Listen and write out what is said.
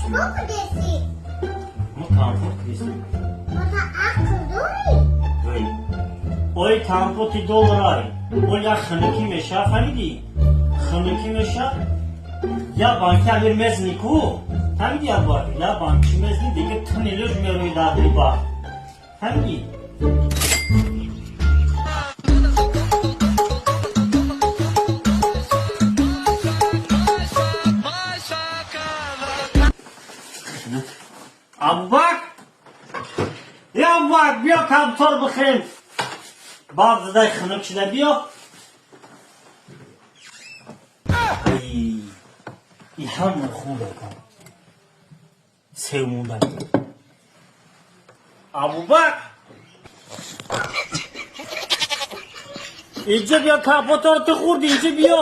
Чикор кудеси? Мо компот кудесем. Мота ақл дорӣ? Ой. Ой, компоти долларай. Ол як хунукӣ меша, фаҳмидӣ? Хунукӣ меша. Я банки амир мезни ку. Фаҳмидӣ, Абубакр? Я банки мезни, дига тунелёш мерои дар ба. Фаҳмидӣ? Абубакр! Я Абубакр, биё компотор бихӯрем. Баъд задай хунук шуда биё. Ай, и ҳама хунукам. Сев монда. Абубакр! Инҷа биё, компотор ту хӯрдӣ, инҷа биё.